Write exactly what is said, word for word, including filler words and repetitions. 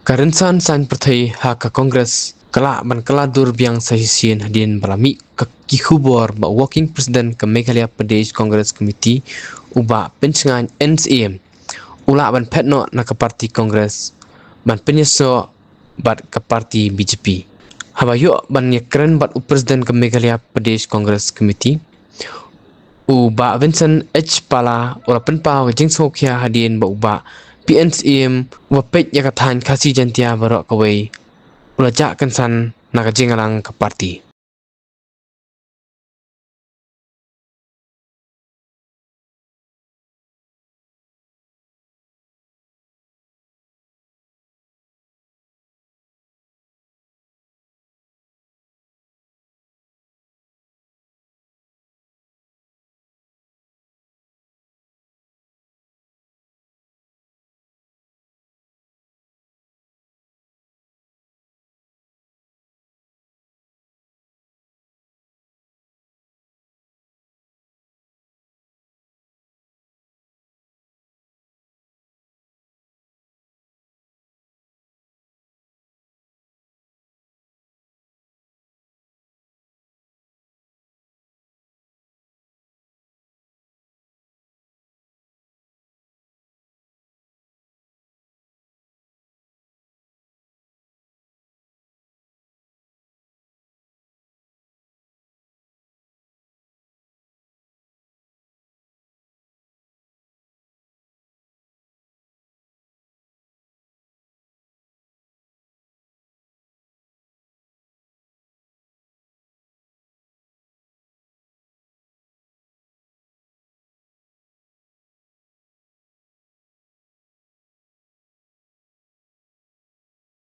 Ka rynsan saiñ pyrthei ha ka Congress ka lah ban kylla dur biang sa shisien hadien ba la mih ka ki khubor ba u Working President ka Meghalaya Pradesh Congress Committee, u Bah Pynshngain N Syiem, u lah ban phet noh na ka party Congress ban pynïasoh bad ka party B J P. Haba ïoh ban ïakren bad u President ka Meghalaya Pradesh Congress Committee, u Bah Vincent H Pala, u la pynpaw ka jingsngewkhia hadien ba u Bah P N Syiem u la peit ïa ka thaiñ Khasi Jaintia baroh kawei, u la jah kynsan na ka jingïalang ka party.